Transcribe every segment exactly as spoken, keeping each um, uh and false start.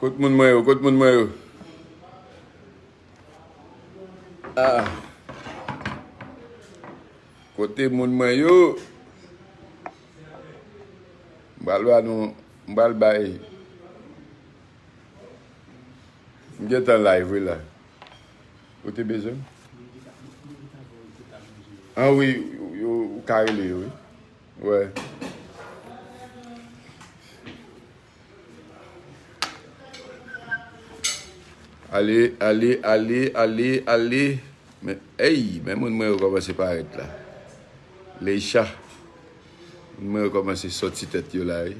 Kot moun mwen yo? Kot moun mwen yo? Ah. Kote moun mwen yo? M pral ba nou, m pral bay. M gentan live wi la. Ou te bezwen? Ah wi, yo, ou ka rele yo wi. Wè. Ale, ale, ale, ale, ale. Men, ey, men moun mwen yo kòmanse parèt la. Leisha. Moun mwen yo kòmanse sòti tèt yo la, wi.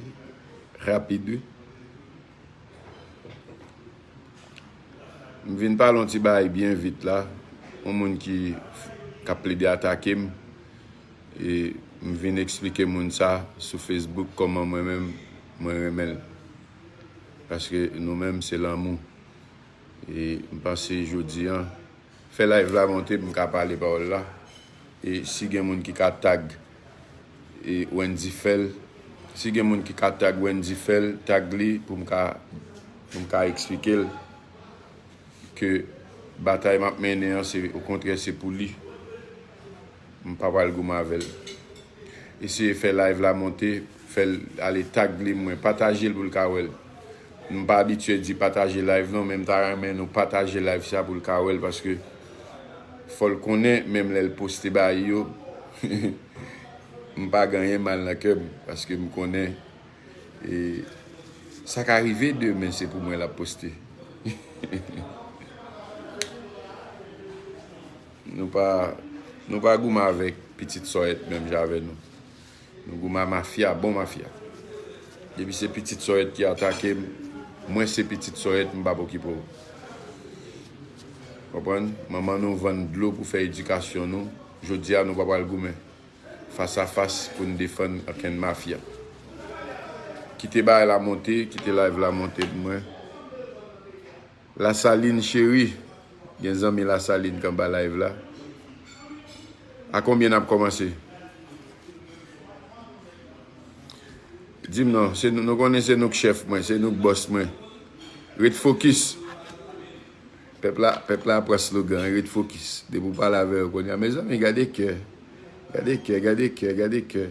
Rapid, wi. M vin pale yon ti bagay byen vit la. Yon moun ki, k ap plede atake m. E m vin eksplike moun sa sou Facebook kòman mwen menm, mwen renmen l. Paske nou menm, se lanmou. E m panse jodi a, fè live la monte pou m ka pale pawòl la. E si gen moun ki ka tag, e Wendy fè l, si gen moun ki ka tag Wendy fè l, tag li pou m ka, pou m ka eksplike l ke batay m ap mennen an, se, okontrè, se pou li. M pa pral goumen avè l. Eseye fè live la monte, fè l ale tag li mwen, pataje l pou l ka wè l. M pa abitye di pataje live non, men m ta renmen nou pataje live sa pou l ka wè l, paske fò l konnen, menm lè l poste bagay yo, m pa gen anyen mal nan kè m, paske m konnen, e, sa ka rive demen, se pou mwen l ap poste. Nou pa, nou pa goumen avèk pitit Sòyèt menm jan avè nou. Nou goumen a mafya, bon mafya. Depi se pitit Sòyèt ki atake m, mwen se pitit Sòyèt, m p ap okipe w. Konprann? Manman nou vann dlo pou fè edikasyon nou. Jodi a, nou pa pral goumen fas a fas pou n defann okenn mafya. Kite bagay la monte, kite live la monte pou mwen. Lasalin cheri, gen zanmi Lasalin k anba live la. A konbyen n ap kòmanse? Di m non, se nou, nou konnen se nou k chèf mwen, se nou k bòs mwen. Ret fokis. Pèp la, pèp la pran slogan, ret fokis. Depi w pale avè yo kounye a, mezanmi, gade kè. Gade kè, gade kè, gade kè.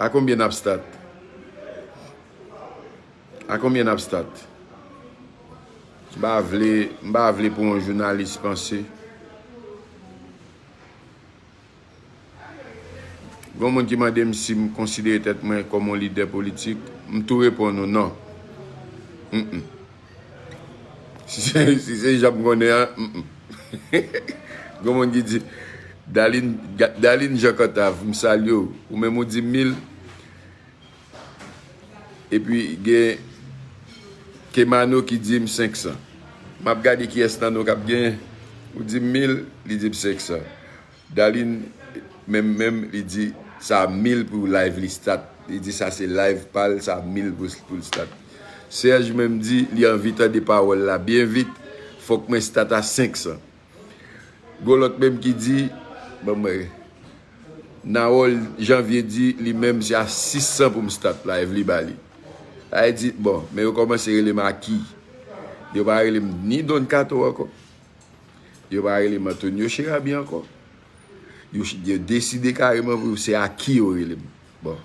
A konbyen n ap stat? A konbyen n ap stat? M pa vle, m pa vle pou yon jounalis panse. Gon moun ki mande m si m konsidere tèt mwen kòm yon lidè politik, m tou reponn ou non. Mm, mm. Si se, si se jan m konnen an, mm, mm. Gon moun ki di, Darline, Ga-, Darline Jean Cantave, m salye w. Ou menm ou di mil. Epi gen Kemano ki di m senk san. M ap gade kiyès nan nou k ap genyen. Ou di m mil, li di m senk san. Darline menm, menm, li di sa mil pou live li stat. Li di sa se live pa l, sa mil pou, pou l stat. Serge menm di li anvi tande pawòl la byen vit, fòk mwen stat a senk san. Gon lòt menm ki di, ban m wè, Nawòl Janvye di li menm se a sis san pou m stat live li ba li. Sa vle di, bon, men yo kòmanse rele m Aki. Yo pa rele m ni Don Kato ankò. Yo pa rele m Antonio Cherabi ankò. Yo, yo deside kareman pou se Aki yo rele m. Bon.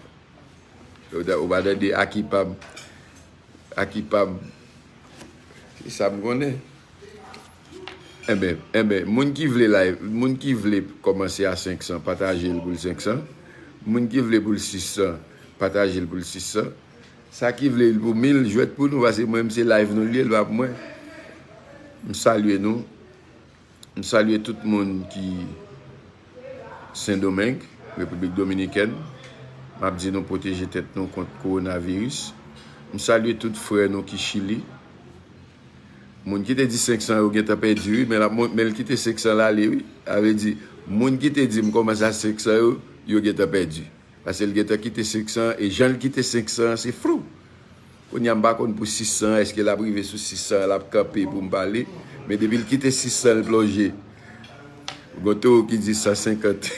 Ou ta, ou pa tande Aki pa m. Aki pa m. Se sa m konnen. Enben, enben, moun ki vle live, moun ki vle kòmanse a senk san, pataje l pou l senk san. Moun ki vle pou l sis san, pataje l pou l sis san. Sa ki vle l pou mil, jwèt pou nou, paske mwen, m se live nou l ye, l pa pou mwen. M salye nou. M salye tout moun ki Sendomeng, Repiblik Dominikèn. M ap di nou pwoteje tèt nou kont kowonaviris. M salye tout frè nou ki Chili. Moun ki te di senk san yo gentan pèdi, wi, men l ap mon-, men l kite senk san l ale, wi. Sa vle di, moun ki te di m kòmanse a senk san yo, yo gentan pèdi. Paske l gentan kite senk san, e jan l kite senk san an, se flou. Kounye a, m pa konn pou sis san, èske l ap rive sou sis san, l ap kanpe pou m pale. Men depi l kite sis san, l plonje. Gon towo ki di san senkant.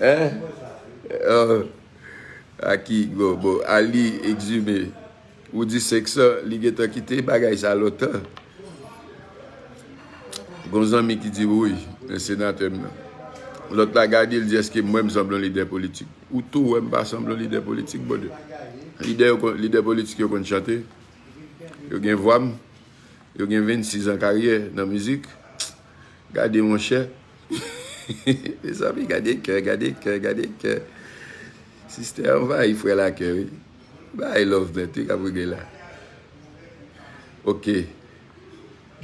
Hein? Euh, A ki, bon, bon, Ali Exumé, ou di senk san, li gentan kite bagay sa lontan. Gon zanmi ki di wi, men senatè m nan. Lòt la gade, l di èske mwen m sanble yon lidè politik. Ou tou wè m pa sanble yon lidè politik, brother. Lidè yo konn, lidè politik yo konn chante. Yo gen vwa m. Yo gen vennsis an karyè nan mizik. Gade monchè. Mezanmi, gade kè, gade kè, gade kè. Sistè anvayi frè Lakè wi. Bay love nèt wi k ap regle la. Ok.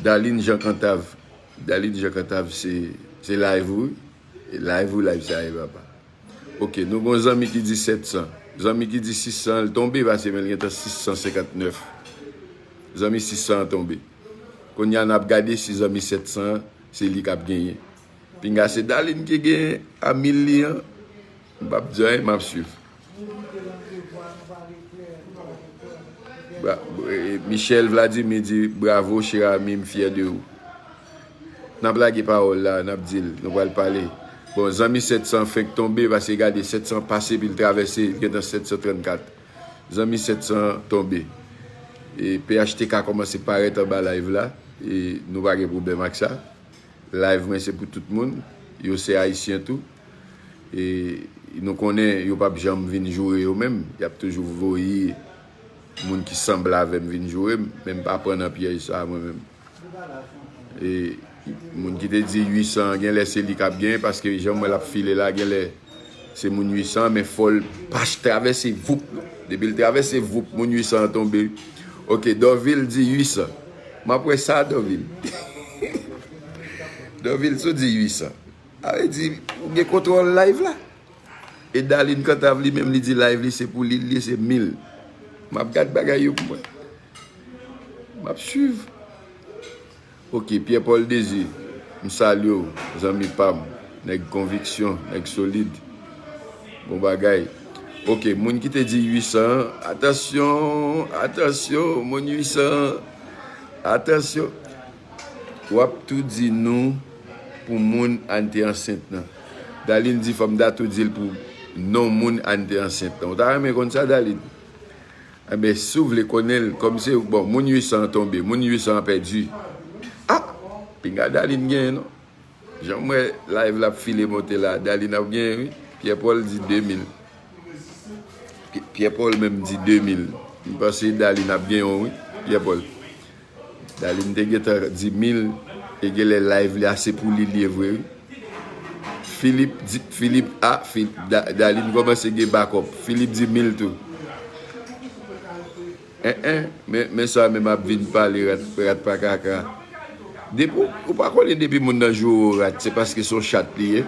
Darline Jean Cantave. Darline Jean Cantave se, se live ou wi. Live ou live sa ye papa. Ok, nou gon zanmi ki di sèt san. Zanmi ki di sis san, l tonbe pase men l gentan sis san senkant nèf. Zanmi sis san an tonbe. Kounye a n ap gade si zanmi sèt san an, se li k ap genyen. Pinga se Darline ki genyen a mil li an. M p ap di anyen, m ap swiv. Bra- eh, Michel Vladimir di, bravo, cher ami, m fyè de ou. N ap lage pawòl la, n ap di l, nou pral pale. Bon, zanmi sèt san fenk tonbe, paske gade, sèt san pase, epi l travèse, li gentan sèt san trannkat. Zanmi sèt san tonbe. E P H T K kòmanse parèt anba live la, e nou pa gen pwoblèm ak sa. Live mwen se pou tout moun, yo se Ayisyen tou. E nou konnen yo p ap janm vin joure yo menm, y ap toujou voye moun ki sanble avè m vin joure m, men m pa pran nan pyèj sa a mwen menm. E moun ki te di uit san an, genlè se li k ap genyen, paske jan m wè l ap file la, genlè se moun uit san an, men fò l pa travèse voup non. Depi l travèse voup, moun uit san an tonbe. Ok, Dorvil di uit san. M ap wè sa, Dorvil. Dorvil, si w di uit san, sa vle di ou gen kontwòl live la. E Darline Cantave li menm, li di live li se pou li, li se mil. M ap gad bagay yo pou mwen. M ap swiv. Ok, Pierre Paul Désir, m salye w, zanmi pa m, nèg konviksyon, nèg solid. Bon bagay. Ok, moun ki te di uit san an, atansyon, atansyon, moun uit san an, atansyon. W ap tou di nou pou moun Ann te ansent nan. Darline di fò m ta tou di l pou non moun Ann te ansent nan. Ou ta renmen konn sa, Darline? Enben, si w vle konnen l, kòm se, bon, moun uit san an tonbe, moun uit san an pèdi. Ah! Pinga Darline genyen non. Jan m wè live la ap file monte la, Darline ap genyen wi. Pierre Paul di de mil. Pi- Pierre Paul menm di de mil. M panse Darline ap genyen w wi, Pierre Paul. Darline te gentan di mil, e genlè live li a se pou li li ye vre wi. Philippe di, Philippe, ah, Phil- Da- Darline kòmanse gen bakòp. Philippe di mil tou. En en, men, men sa menm ap vin pale rat, rat pa kaka. Depi w, ou pa konnen depi moun nan joure w rat, se paske se yon chat li ye.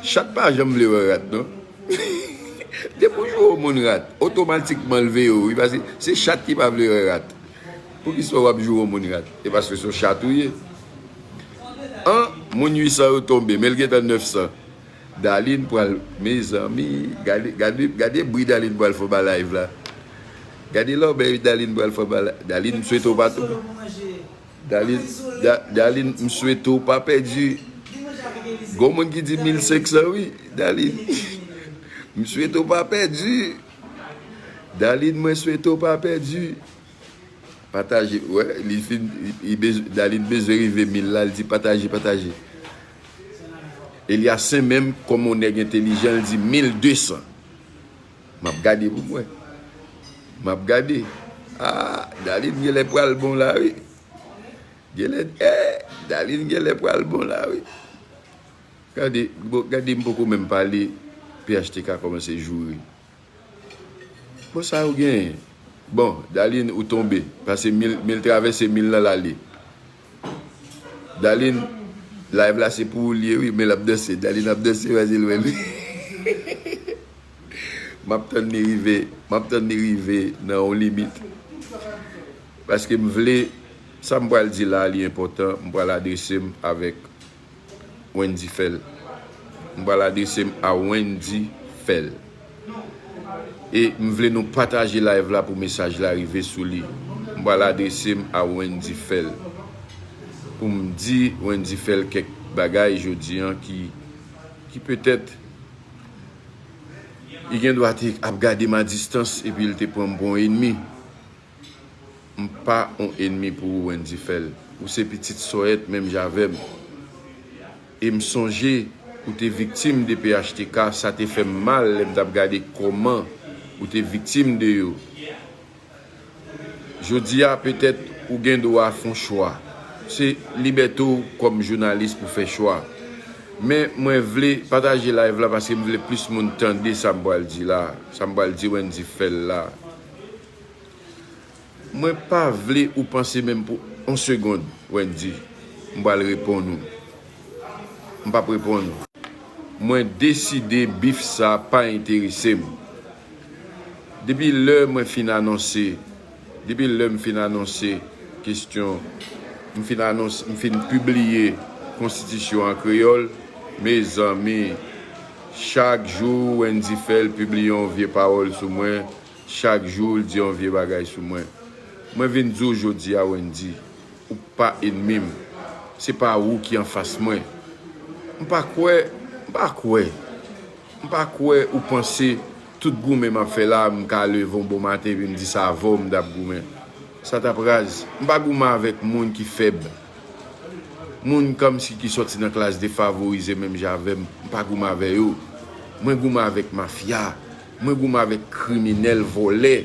Chat pa janm vle wè rat non. Depi w joure w moun rat, otomatikman l veye w wi, paske se chat ki pa vle wè rat. Poukisa w ap joure w moun rat? E paske se yon chat ou ye. An, moun uit san yo tonbe, men l gentan nèf san. Darline pral, mezanmi, gade, gade, gade bri Darline pral fè anba live la. Gade lòbèy Darline pral fè anba live. Darline, m swete w pa tonbe. Darline, Da- Darline, m swete w pa pèdi. Gon moun ki di mil senk san wi, Darline. M swete w pa pèdi. Darline, mwen swete w pa pèdi. Pataje, wè, li fin, li, li bez- Darline bezwen rive mil la, li di pataje, pataje. Eliasen menm, kòm yon nèg entelijan, li di mil de san. M ap gade pou m wè. M ap gade. Ah, Darline genlè pral bon la wi. Genlè, eh, Darline genlè pral bon la wi. Gade, bon, gade m poko menm pale, P H T K kòmanse joure. Bon, sa yo genyen. Bon, Darline, ou tonbe. Pase mil, mil travèse mil nan l ale. Darline, live la se pou ou l ye wi, men l ap danse. Darline ap danse, pase l wè l. M ap tann li rive, m ap tann li rive nan yon limit. Paske m vle, sa m pral di la, li enpòtan, m pral adrese m avèk Wendy Fèl. M pral adrese m a Wendy Fèl. E m vle nou pataje live la pou mesaj la rive sou li. M pral adrese m a Wendy Fèl. Pou m di Wendy Fèl kèk bagay jodi an ki, ki petèt Li gen dwa te ap gade m a distans epi l te pran m pou yon enmi. M pa yon enmi pou ou, Wendy Phèl. Ou se pitit Sòyèt menm jan avè m. E m sonje ou te viktim de P H T K, sa te fè m mal lè m t ap gade kòman ou te viktim de yo. Jodi a, petèt, ou gen dwa fè yon chwa. Se libète w kòm jounalis pou fè chwa. Men mwen vle pataje live la paske m vle plis moun tande sa m pral di la, sa m pral di Wendy Phèl la. Mwen pa vle ou panse menm pou yon segonn, Wendy, m pral reponn ou. M p ap reponn ou. Mwen deside bif sa pa enterese m. Depi lè mwen fin anonse, depi lè m fin anonse kesyon, m fin anonse, m fin pibliye konstitisyon an kreyòl, mezanmi, chak jou Wendy Phèl pibliye yon vye pawòl sou mwen, chak jou l di yon vye bagay sou mwen. Mwen vin di w jodi a, Wendy, ou pa enmi m. Se pa ou ki anfas mwen. M pa kwè, m pa kwè. M pa kwè ou panse tout goumen m ap fè la, m ka leve yon bon maten epi m di se avè w m t ap goumen. Sa t ap raz. M pa goumen avèk moun ki fèb. Moun kòmsi ki sòti nan klas defavorize menm jan avè m, m pa goumen avè yo. Mwen goumen avèk mafya. Mwen goumen avèk kriminèl, vòlè.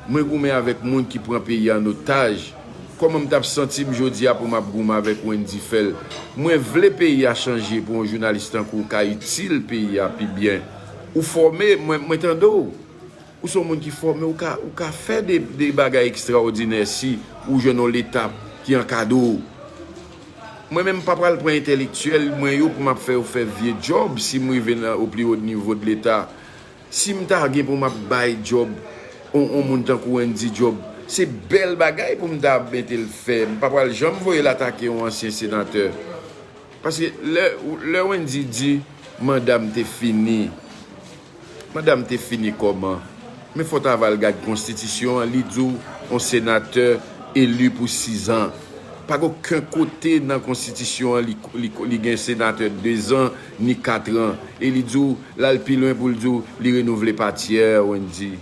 Mwen goumen avèk moun ki pran peyi an otaj. Kòman m t ap santi m jodi a pou m ap goumen avèk Wendy Phèl? Mwen vle peyi a chanje pou yon jounalis tankou w ka itil peyi a pi byen. Ou fòme, mwen, mwen tande w. Ou se yon moun ki fòme, ou ka, ou ka fè de, de bagay ekstraòdinè si ou jwenn yon Leta ki ankadre w. Mwen menm, m pa pral pran entèlektyèl mwen yo pou m ap fè yo fè vye djòb si m rive nan, au plus haut niveau de l'État. Si m ta gen pou m ap bay djòb, on, on moun tankou Wendy djòb, se bèl bagay pou m ta mete l fè. M pa pral janm voye l atake yon ansyen senatè. Paske lè, lè Wendy di, manda m te fini. Manda m te fini kòman? Men fò w ta va al gad konstitisyon an, li di w yon senatè eli pou sizan. Pa gen okenn kote nan konstitisyon an li, li, li gen senatè dezan ni katran. E li di w, l al pi lwen pou l di w li renouvle pa tyè, Wendy.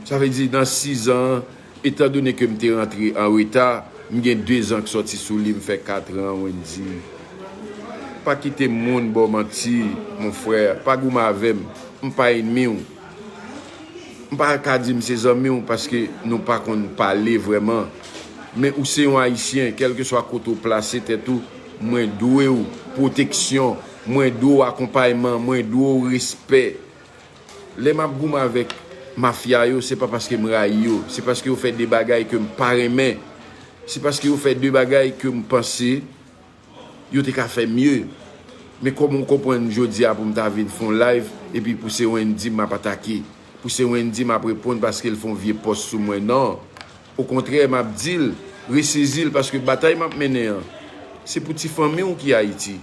Sa vle di nan sizan an, etandone ke m te rantre an reta, m gen dezan k sòti sou li, m fè katran, Wendy. Pa kite moun ba w manti, mon frè. Pa goumen avè m. M pa enmi w. M pa ka di m se zanmi w paske nou pa konn pale vrèman. Men ou se yon Ayisyen, kèlkeswa kote w plase tèt ou, mwen dwe w pwoteksyon, mwen dwe w akonpayman, mwen dwe w respè. Lè m ap goumen avèk mafya yo, se pa paske m rayi yo, se paske yo fè de bagay ke m pa renmen. Se paske yo fè de bagay ke m panse yo te ka fè mye. Men kòman w konprann jodi a pou m ta vin fè yon live, epi pou se Wendy m ap atake, pou se Wendy m ap reponn paske l fè yon vye pòs sou mwen? Non. Okontrè, m ap di l, resezi l, paske batay m ap mennen an, se pou ti fanmi w ki Ayiti.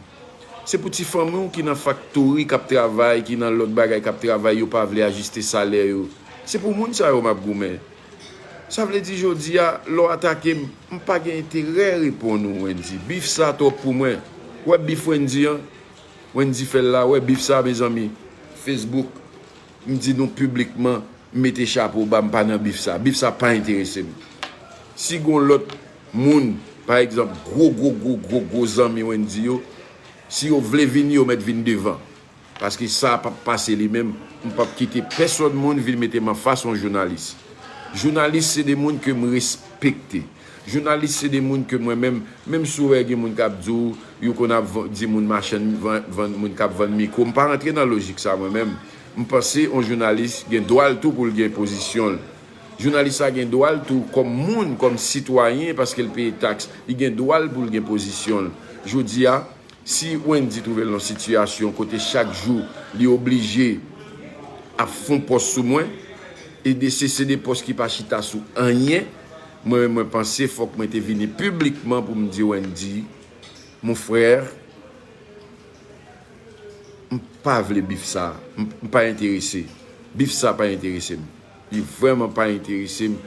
Se pou ti fanmi w ki nan faktori k ap travay, ki nan lòt bagay k ap travay, yo pa vle ajiste salè yo. Se pou moun sa yo m ap goumen. Sa vle di jodi a, lè w atake m, m pa gen enterè reponn ou, Wendy. Bif sa twòp pou mwen. Wè bif Wendy an? Wendy Phèl la, wè bif sa, mezanmi. Facebook, m di nou piblikman, m mete chapo ba, m pa nan bif sa. Bif sa pa enterese m. Si gon lòt moun, pa egzanp, gwo, gwo, gwo, gwo, gwo zanmi Wendy yo, si yo vle vini, yo mèt vin devan. Paske sa p ap pase li menm, m p ap kite pèsòn moun vin mete m anfas yon jounalis. Jounalis se de moun ke m respekte. Jounalis se de moun ke mwen menm, menm si w wè gen moun k ap di w, yo konn ap van-, di moun machann, van-, vann, moun k ap vann mikwo, m pa rantre nan lojik sa mwen menm. M panse yon jounalis gen dwa l tou pou l gen pozisyon l. Jounalis la gen dwa l tou kòm moun, kòm sitwayen, paske l peye taks, li gen dwa l pou l gen pozisyon l. Jodi a, si Wendy twouve l nan sitiyasyon kote chak jou li oblije ap fè yon pòs sou mwen, e de se, se de pòs ki pa chita sou anyen, mwen menm mwen panse fòk mwen te vini piblikman pou m di Wendy, mon frère, m pa vle bif sa, m, m pa enterese. Bif sa pa enterese m. Li vrèman pa enterese m.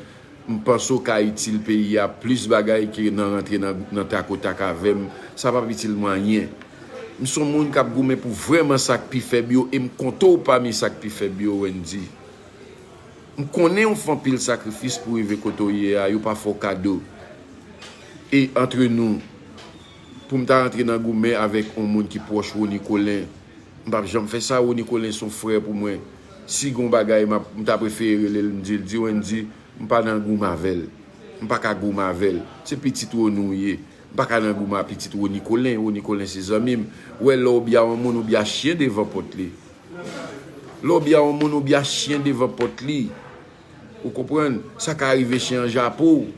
M panse w ka itil peyi a plis bagay ke nan rantre nan, nan takotak avè m. Sa p ap itil mwen anyen. M se yon moun k ap goumen pou vrèman sa k pi fèb yo, e m konte w pami sa k pi fèb yo, Wendy. M konnen w fè anpil sakrifis pou rive kote w ye a, yo pa fè w kado. E antre nou, pou m ta rantre nan goumen avèk yon moun ki pwòch Rony Colin, m p ap janm fè sa, Rony Colin se yon frè pou mwen. Si gen yon bagay, m ap, m ta prefere rele l, m di l, di Wendy, m pa nan goumen avè l. M pa ka goumen avè l. Se pitit Rony w ye. M pa ka nan goumen a pitit Rony Colin. Rony Colin se zanmi m. Ou wè lè w byen yon moun, ou byen chen devan pòt li. Lè w byen yon moun, ou byen chen devan pòt li. Ou konprann? Sa ka rive chen an ja po w.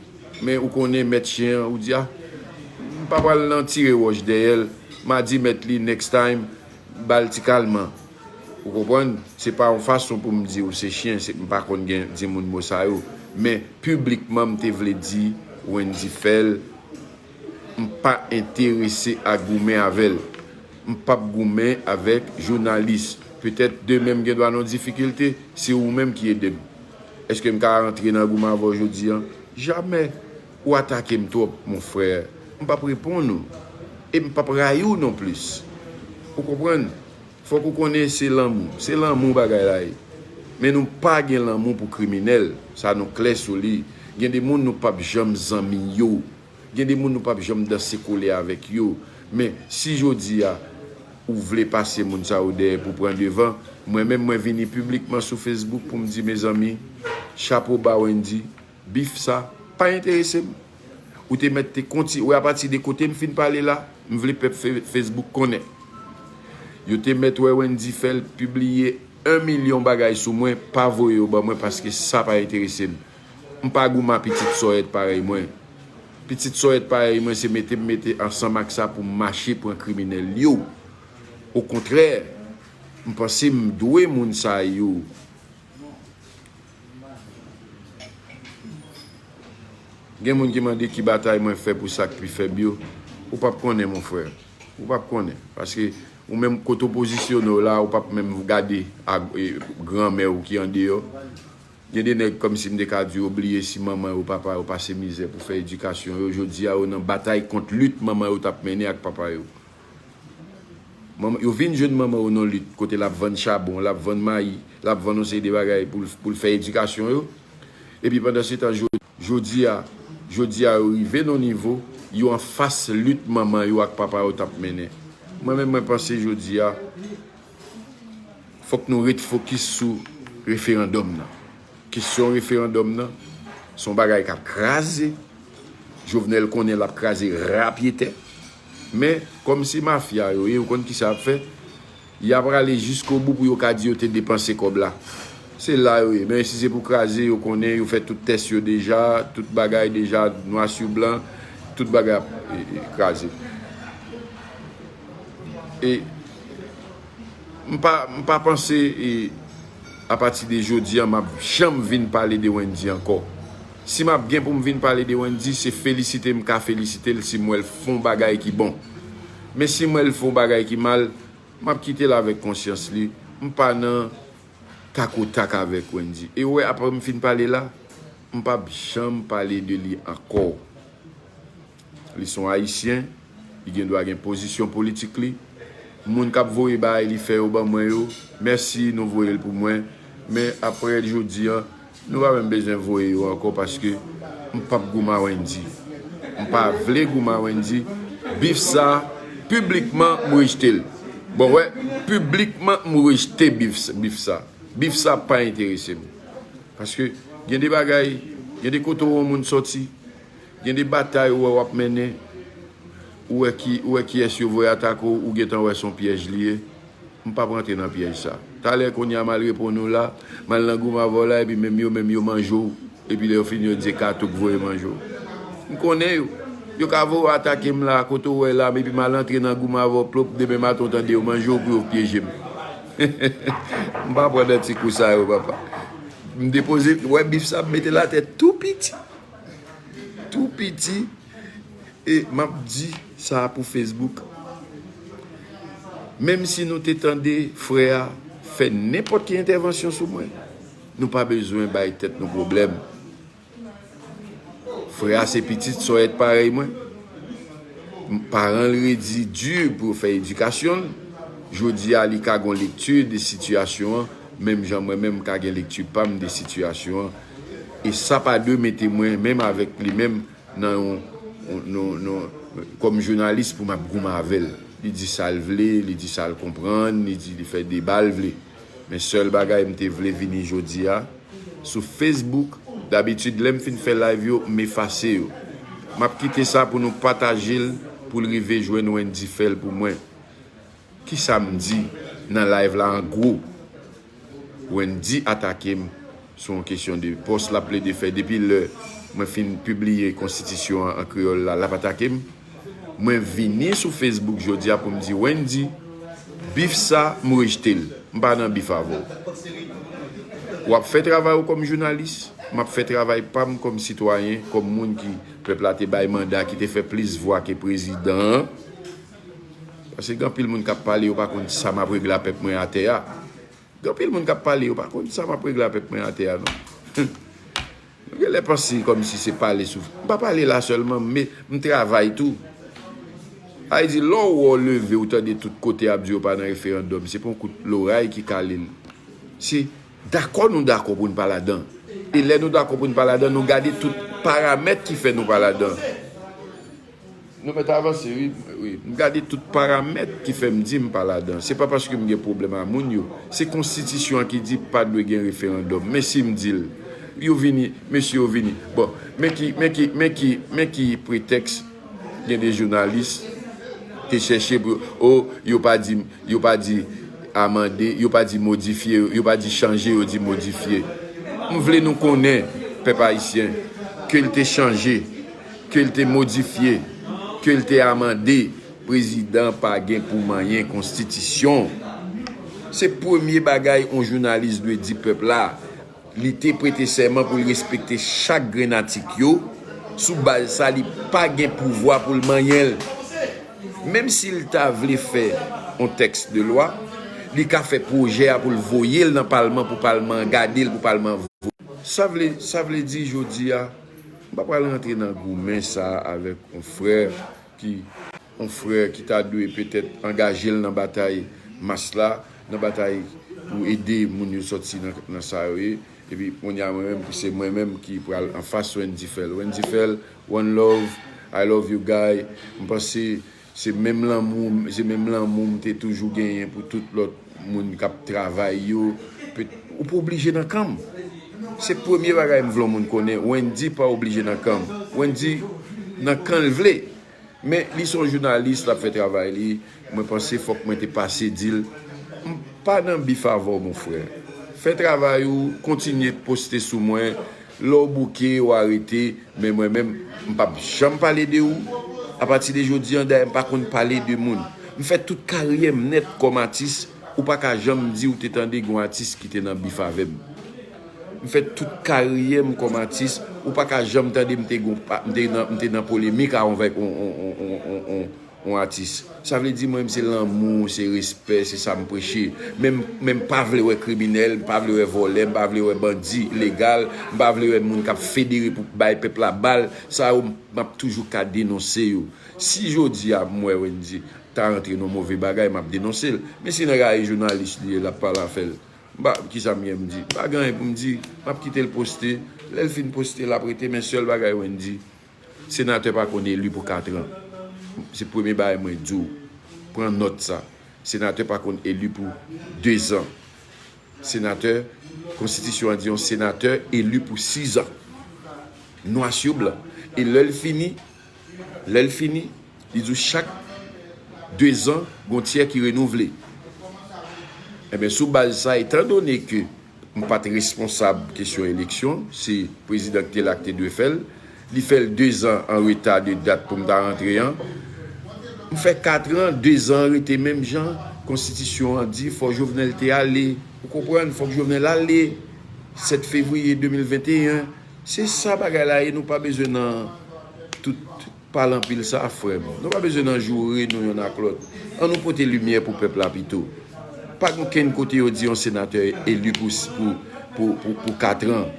Men ou konnen mèt chen an, ou di, a, m pa pral nan tire wòch dèyè l. M a di mèt li, next time, ba l ti kalman. Ou konprann? Se pa yon fason pou m di w se chen, se, m pa konn gen di moun mo sa yo. Men piblikman, m te vle di Wendy Phèl, m pa enterese a goumen avè l. M p ap goumen avèk jounalis. Petèt demen m gen dwa nan yon difikilte, se ou menm ki ede m. Èske m ka rantre nan goumen avè w jodi a? Jamè. Ou atake m twòp, mon frè. M p ap reponn ou. E m p ap rayi w non plis. Ou konprann? Fòk ou konnen se lanmou. Se lanmou bagay la ye. Men nou pa gen lanmou pou kriminèl. Sa nou klè sou li. Gen de moun nou p ap janm zanmi yo. Gen de moun nou p ap janm danse kole avèk yo. Men si jodi a ou vle pase moun sa yo dèyè pou pran devan, mwen menm mwen vini piblikman sou Facebook pou m di, mezanmi, chapo ba Wendy, bif sa pa enterese m. Ou te mèt te konti, wè, apati de kote m fin pale la, m vle pèp Fe- Facebook konnen. Yo te mèt wè Wendy Phèl pibliye yon milyon bagay sou mwen, pa voye yo ban mwen paske sa pa enterese m. M pa goumen a pitit sòyèt parèy mwen. Pitit sòyèt parèy mwen se mete m mete ansanm ak sa pou m mache pran kriminèl yo. Okontrè, m panse m dwe moun sa yo. Gen moun ki mande ki batay mwen fè pou sa k pi fèb yo. Ou p ap konnen, mon frè. Ou p ap konnen. Paske ou menm kote w pozisyone w la, ou p ap menm gade a, e, granmè w ki andeyò. Gen de nèg kòmsi m te ka di yo bliye si manman yo, papa yo pase mizè pou fè edikasyon yo. Jodi a, yo nan batay kont lit manman yo t ap mennen ak papa yo. Manman, yo vin jwenn manman yo nan lit kote l ap vann chabon, l ap vann mayi, l ap vann yon seri de bagay pou l, pou l fè edikasyon yo. Epi pandan se tan, jo- jodi a, jodi a yo rive nan nivo, yo anfas lit manman yo ak papa yo t ap mennen. Mwen menm, mwen panse jodi a, fòk nou ret fokis sou referandòm nan. Kesyon referandòm nan, se yon bagay k ap kraze. Jovenel konnen l ap kraze ra pye tè. Men, kòm se mafya yo ye, ou konn kisa y ap fè? Y ap rale jiskobou pou yo ka di yo te depanse kòb la. Se la yo ye. Men si se pou kraze, yo konnen, yo fè tout tès yo deja, tout bagay deja, nwa sou blan, tout bagay ap, e, e, kraze. E m pa, m pa panse, e, apati de jodi a, m ap janm vin pale de Wendy ankò. Si m ap gen pou m vin pale de Wendy, se felisite m ka felisite l si m wè l fè yon bagay ki bon. Men si m wè l fè yon bagay ki mal, m ap kite l avèk konsyans li. M pa nan takotak avèk Wendy. E w wè, apre m fin pale la, m p ap janm pale de li ankò. Li se yon Ayisyen, li gen dwa gen pozisyon politik li. Moun k ap voye bagay li fè yo ban mwen yo, mèsi, nou voye l pou mwen. Men apre jodi a, nou pa menm bezwen voye yo ankò paske m p ap goumen a Wendy. M pa vle goumen a Wendy. Bif sa, piblikman, m rejte l. Bon, wè, piblikman, m rejte bif, bif sa. Bif sa pa enterese m. Paske gen de bagay, gen de kote w yon moun sòti, gen de batay ou wè w ap mennen, ou wè ki, ou wè kiyès yo voye atake w, ou gentan wè se yon pyèj li ye. M p ap rantre nan pyèj sa. Talè kounye a m al reponn ou la, m al nan goumen avè w la, epi menm yo, menm yo manje w, epi lè yo fini yo di se kato k voye manje w. M konnen yo. Yo ka voye w atake m la, kote w wè la, epi m al antre nan goumen avè w plop, demen maten w tande yo manje w pou yo pyeje m. M pa pran nan ti kou sa yo, papa. M depoze, wè bif sa, m mete l atè tou piti. Tou piti. E m ap di sa pou Facebook. Menm si nou te tande frè a fè nenpòt ki entèvansyon sou mwen, nou pa bezwen bay tèt nou pwoblèm. Frè a se pitit sòyèt parèy mwen. Paran l redi di pou yo fè edikasyon l. Jodi a, li ka gon lekti de sitiyasyon an, menm jan mwen menm m ka gen lekti pa m de sitiyasyon an. E sa pa dwe mete mwen menm avèk li menm nan yon, yon, yon, yon, kòm jounalis pou m ap goumen avè l. Li di sa l vle, li di sa l konprann, li di li fè deba l vle. Men sèl bagay m te vle vini jodi a, sou Facebook, dabitid lè m fin fè live yo, m efase yo. M ap kite sa pou nou pataje l, pou l rive jwenn Wendy fè l pou mwen. Kisa m di nan live la an gwo? Wendy atake m sou yon kesyon de pòs l ap plede fè depi lè mwen fin pibliye konstitisyon an an kreyòl la, l ap atake m. Mwen vini sou Facebook jodi a pou m di Wendy, bif sa, m rejte l. M pa nan bif avè w. W ap fè travay ou kòm jounalis, m ap fè travay pa m kòm sitwayen, kòm moun ki pèp la te bay manda, ki te fè plis vwa ke prezidan an. Paske gen anpil moun k ap pale, yo pa konn sa m ap regle a pèp mwen atè a. Gen anpil moun k ap pale, yo pa konn sa m ap regle a pèp mwen atè a, non. Nou genlè panse kòmsi se pale sou. M pa pale la sèlman, m, m travay tou. Sa vle di, lè w wè w leve, ou tande tout kote ap di yo pa nan referandòm, se pa yon kout loray ki kale l. Se dakò nou dakò pou n pa ladan. E lè nou dakò pou n pa ladan, nou gade tout paramèt ki fè nou pa ladan. Nou mèt avanse, wi, wi. M gade tout paramèt ki fè m di m pa ladan. Se pa paske m gen pwoblèm a moun yo. Se konstitisyon an ki di pa dwe gen referandòm. Men si m di l, yo vini, mesye yo vini. Bon, men ki, men ki, men ki, men ki pretèks gen de jounalis te chèche pou, o, yo pa di, yo pa di amande, yo pa di modifye, yo pa di chanje, yo di modifye. M vle nou konnen, pèp ayisyen, ke l te chanje, ke l te modifye, ke l te amande, prezidan pa gen pou manyen konstitisyon. Se premye bagay yon jounalis dwe di pèp la. Li te prete sèman pou l respekte chak grenn atik yo. Sou baz sa, li pa gen pouvwa pou l manyen l. Menm si l ta vle fè yon tèks de lwa, li ka fè pwojè a pou l voye l nan palman, pou palman an gade l, pou palman an vote. Sa vle, sa vle di jodi a, m pa pral rantre nan goumen sa a avèk yon frè ki, yon frè ki ta dwe petèt angaje l nan batay mas la, nan batay pou ede moun yo sòti nan, nan sa yo ye. Epi kounye a mwen menm, se mwen menm ki pral anfas Wendy Phèl. Wendy Phèl, one love, I love you guy. M panse se menm lanmou, se menm lanmou m te toujou genyen pou tout lòt moun k ap travay yo. Pe-, ou pa oblije nan kan m. Se premye bagay m vle yon moun konnen, Wendy pa oblije nan kan m. Wendy nan kan l vle. Men li se yon jounalis, l ap fè travay li. Mwen panse fòk mwen te pase di l, m pa nan bif avè w, mon frè. Fè travay ou, kontinye poste sou mwen. Lè w bouke, w arete, men mwen menm, m p ap janm pale de ou. Apati de jodi a, dayè, m pa konn pale de moun. M fè tout karyè m nèt kòm atis, ou pa ka janm di w te tande gen yon atis ki te nan bif avè m. M fè tout karyè m kòm atis, ou pa ka janm tande m te gon pa, m te nan, m te nan polemik avèk yon, yon, yon, yon, yon, yon, yon atis. Sa vle di mwen menm se lanmou, se respè, se sa m preche. Men m, men m pa vle wè kriminèl, m pa vle wè vòlè, m pa vle wè bandi ilegal, m pa vle wè moun k ap federe pou bay pèp la bal. Sa yo, m ap toujou ka denonse yo. Si jodi a m wè Wendy ta rantre nan move bagay, m ap denonse l. Men si nan rayi jounalis li ye, l ap pale afè l. M pa, kisa m gen m di? M pa gen anyen pou m di. M ap kite l poste. Lè l fin poste, l ap rete. Men sèl bagay Wendy, senatè pa konn eli pou kat an. Se premye bagay mwen di w. Pran nòt sa. Senatè pa konn eli pou de zan. Senatè, konstitisyon an di yon senatè eli pou sizan. Nwa sou blan. E lè l fini, lè l fini, li di w chak dezan, gon tyè ki renouvle. Ebyen, sou baz sa, etandone ke m pa t responsab kesyon eleksyon, se prezidan ki te la ki te dwe fè l, li fè l dezan an reta de dat pou m ta rantre an. M fè katran, dezan rete menm jan, konstitisyon an di fò Jovenel te ale. Ou konprann, fòk Jovenel ale. Sèt fevriye de mil venteyen. Se sa bagay la ye, nou pa bezwen nan tout pale anpil sa, frè m. Nou pa bezwen nan joure nou yonn ak lòt. An nou pote limyè pou pèp la pito. Pa gen okenn kote yo di yon senatè eli pou, pou, pou, pou, pou katran.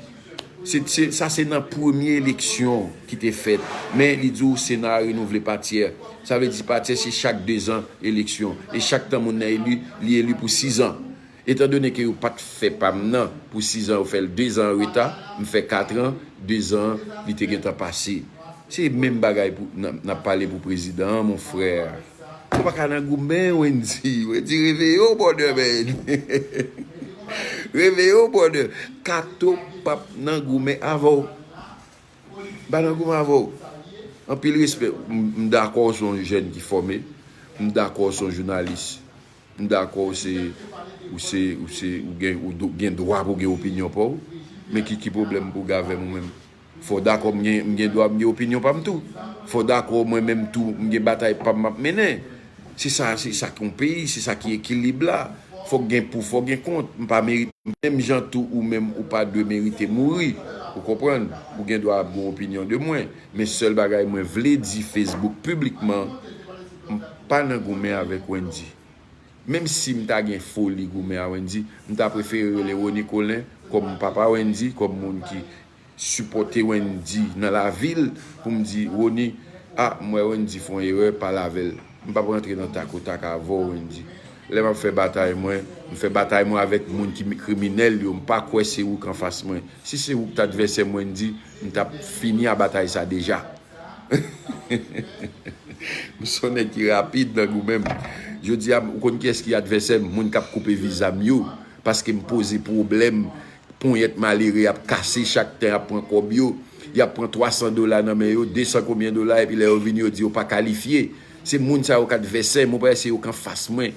Se, se, sa se nan premye eleksyon ki te fèt. Men li di w Sena a renouvle pa tyè. Sa vle di pa tyè se chak dezan eleksyon. E chak tan moun nan eli, li eli pou sizan. Etandone ke yo pa t fè pa m nan pou sizan, yo fè l dezan an reta, m fè katran, dezan an, li te gentan pase. Se menm bagay pou, n ap, n ap pale pou prezidan an, mon frè. Ou pa ka nan goumen, Wendy. Wendy, reveye w, brother, man. Reveye w, brother. Kato p ap nan goumen avè w. M pa nan goumen avè w. Anpil respè. M, m dakò w se yon jèn ki fòme. M dakò w se yon jounalis. M dakò w se, ou se, ou se, ou gen, ou do- gen dwa pou gen opinyon pa w. Men ki, ki pwoblèm pou gen avè m ou menm? Fò w dakò m gen, m gen dwa m gen opinyon pa m tou. Fò w dakò mwen menm tou, m gen batay pa m m ap mennen. Se sa, se sa ki yon peyi, se sa ki ekilib la. Fòk gen pou, fòk gen kont. M pa merite, menm jan tou ou menm ou pa dwe merite mouri. Ou konprann? Ou gen dwa ap gen yon opinyon de mwen. Men sèl bagay mwen vle di Facebook piblikman, m pa nan goumen avèk Wendy. Menm si m ta gen foli goumen a Wendy, m ta prefere rele Rony Colin kòm papa Wendy, kòm moun ki sipòte Wendy nan lavi l, pou m di, Rony, a, m wè Wendy fè yon erè, pale avè l. M p ap rantre nan takotak avè w, Wendy. Lè m ap fè batay mwen, m fè batay mwen avèk moun ki kriminèl yo, m pa kwè se ou k anfas mwen. Si se ou k t advèsè m, Wendy, m t ap fini a batay sa deja. M se yon nèg ki rapid nan goumen m. Jodi a, ou konn kiyès ki advèsè m? Moun k ap koupe viza m yo. Paske m poze pwoblèm. Ponyèt malere ap kase chak tan y ap pran kòb yo. Y ap pran twa san dola nan men yo, de san konbyen dola, epi lè yo vini, yo di yo pa kalifye. Se moun sa yo k advèsè m, ou pa wè se yo k anfas mwen.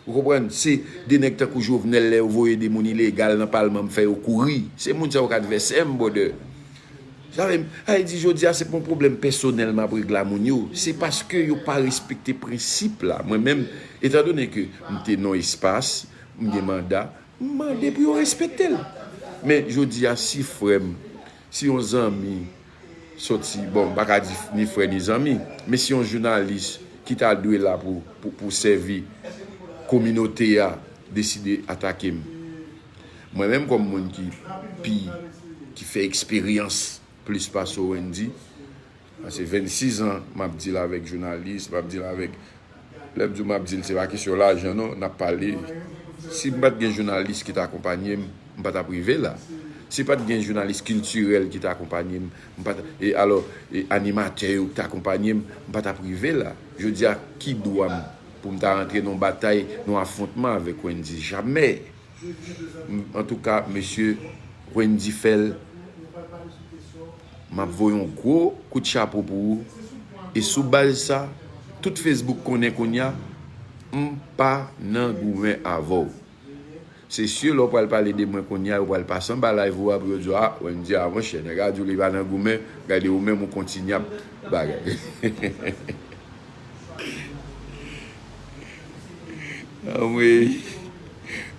Ou konprann? Se de nèg tankou Jovenel, lè yo voye de moun ilegal nan palman, m fè yo kouri. Se moun sa yo k advèsè m, brother. Sa vle, sa vle di jodi a se pa yon pwoblèm pèsonèl m ap regle a moun yo. Se paske yo pa respekte prensip la. Mwen menm, etandone ke m te nan espas, m gen manda, m mande pou yo respekte l. Men jodi a, si frè m, si yon zanmi soti, bon, m pa ka di ni frè ni zanmi, men si yon jounalis ki ta dwe la pou, pou, pou sèvi kominote a deside atake m, mwen menm kòm moun ki pi, ki fè eksperyans plis pase Wendy, sa se vennsis an m ap deal avèk jounalis, m ap deal avèk, lè m di w m ap deal, se pa kesyon lajan non, n ap pale. Si m pa t gen jounalis ki t akonpanye m, m pa t ap rive la. Si pa t gen jounalis kiltirèl ki t akonpanye m, m pa t, e alò, e animatè yo ki t akonpanye m, m pa t ap rive la. Jodi a, ki dwa m pou m ta rantre nan yon batay, nan yon afwontman avèk Wendy? Jamè! M, antouka, mesye Wendy fè l, m ap voye yon gwo kout chapo pou ou. E sou baz sa, tout Facebook konnen kounye a, m pa nan goumen avè w. Se si lè w pral pale de mwen kounye a, yo pral pase anba live ou a pou yo di w, a, Wendy a, monchè, nèg la di w li pa nan goumen, gade ou menm ou kontinye ap bagay. Anmwey.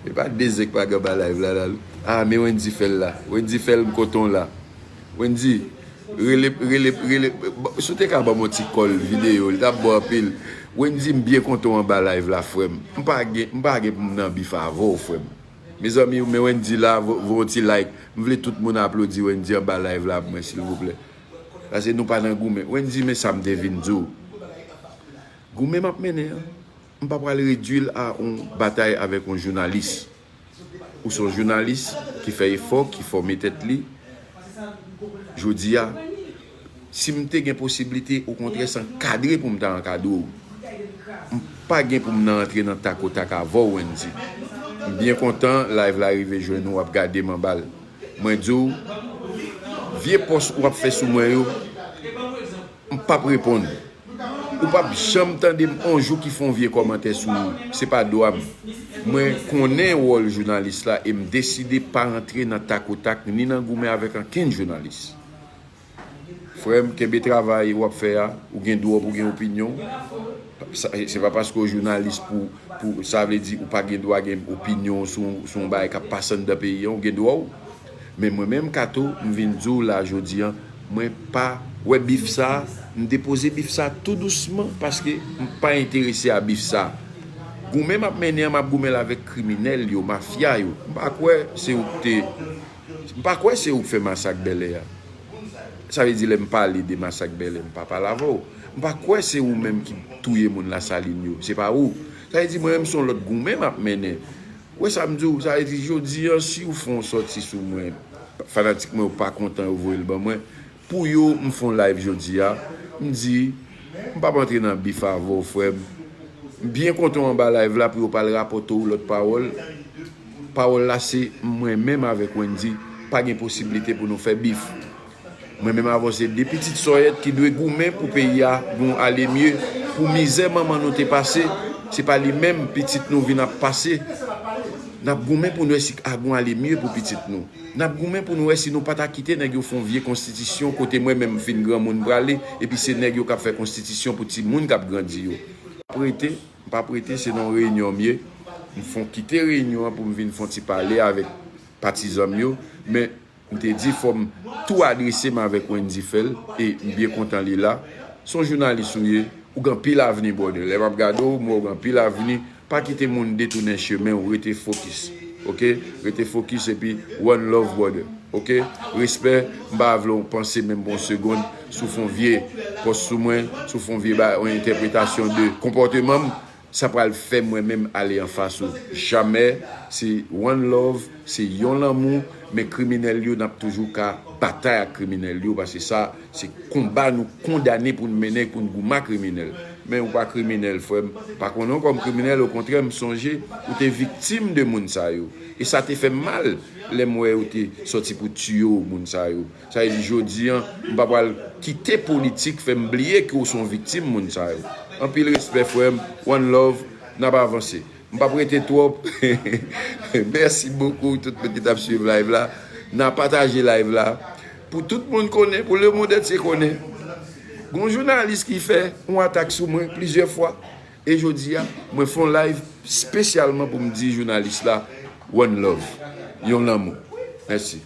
E pa de zen k pa gen anba live la, la. A, men Wendy fè l la. Wendy fè l, m kontan w la. Wendy, rele, rele, rele. Si w te ka ban m yon ti kòl videyo, li t ap bon anpil. Wendy, m byen kontan w anba live la, frè m. M pa gen, m pa gen pou m nan bif avè w, frè m. Mezanmi, men Wendy la, vo, vo yon ti like. M vle tout moun aplodi Wendy anba live la pou mwen, silvouplè. Paske nou pa nan goumen. Wendy, men sa m te vin di w. Goumen m ap mennen an, m pa pral redui l a yon batay avèk yon jounalis. Ou se yon jounalis ki fè efò, ki fòme tèt li. Jodi a, si m te gen posiblite, okontrè, se ankadre pou m ta ankadre w. M pa gen pou m nan rantre nan takotak avè w, Wendy. M byen kontan, live la rive jwenn ou, w ap gade m anba l. Mwen di w, vye pòs w ap fè sou mwen yo, m p ap reponn. Ou p ap janm tande m on jou ki fè yon vye kòmantè sou ou. Se pa dwa m. Mwen konnen wòl jounalis la e m deside pa rantre nan takotak ni nan goumen avèk ankenn jounalis. Frè m, kenbe travay w ap fè a. Ou gen dwa pou gen opinyon w. Sa, se pa paske w jounalis pou, pou, sa vle di ou pa gen dwa gen opinyon w sou, sou yon bagay k ap pase anndan peyi an, ou gen dwa w. Men mwen menm, Kato, m vin di w la jodi a, mwen pa wè bif sa, m depoze bif sa tou dousman paske m pa enterese a bif sa. Goumen m ap mennen an, m ap goumen l avèk kriminèl yo, mafya yo. M pa kwè se ou k te, m pa kwè se ou k fè masak Bèlè a. Sa vle di lè m pale de masak Bèlè, m pa pale avè w. M pa kwè se ou menm ki touye moun Lasalin yo, se pa ou. Sa vle di mwen menm se yon lòt goumen m ap mennen. Ou wè sa m di w, sa vle di jodi an si w fè yon sòti sou mwen, fanatik mwen yo pa kontan yo voye l ban mwen. Pou yo, m fè yon live jodi a, m di, m p ap antre nan bif avè w frè m. M byen kontan w anba live la pou yo pa al rapòte w lòt pawòl. Pawòl la se mwen menm avèk Wendy, pa gen posiblite pou nou fè bif. Mwen menm avè w se de pitit sòyèt ki dwe goumen pou peyi a gon ale mye, pou mizè manman nou te pase, se pa li menm pitit nou vin ap pase. N ap goumen pou n wè si a gon ale mye pou pitit nou. N ap goumen pou n wè si nou pa ta kite nèg yo fè yon vye konstitisyon kote mwen menm m fin granmoun prale, epi se nèg yo k ap fè konstitisyon pou timoun k ap grandi yo. M p ap rete, m p ap rete, se nan yon reyinyon m ye. M fè yon kite reyinyon an pou m vin fè yon ti pale avèk patizan m yo, men m te di fò m tou adrese m avèk Wendy fè l, e m byen kontan li la. Se yon jounalis ou ye, ou gen anpil avni, brother. Lè m ap gade w, m wè w gen anpil avni. Pa kite moun detounen chemen w, rete fokis. Oke? Rete fokis epi one love, brother. Oke? Respè, m pa vle w panse menm pou yon segonn, si w fè yon vye pòs sou mwen, si w fè yon vye ba, yon entèpretasyon de konpòteman m, sa pral fè mwen menm ale anfas ou. Jamè, se one love, se yon lanmou, men kriminèl yo, n ap toujou ka batay ak kriminèl yo, paske sa, se konba nou kondane pou n mennen, pou n goumen ak kriminèl. Men ou pa kriminèl, frè m. Pa konnen w kòm kriminèl, okontrè, m sonje ou te viktim de moun sa yo. E sa te fè m mal lè m wè yo te sòti pou tiye w, moun sa yo. Sa vle di, jodi an, m pa pral kite politik fè m bliye ke w se yon viktim moun sa yo. Anpil respè, frè m. One love, n ap avanse. M p ap rete twòp. Mèsi bokou, tout moun ki t ap swiv live la. N a pataje live la. Pou tout moun konnen, pou lemonn antye konnen. Gon jounalis ki fè yon atak sou mwen plizyè fwa. E jodi a, mwen fè yon live espesyalman pou m di jounalis la, one love. Yon lanmou. Mèsi.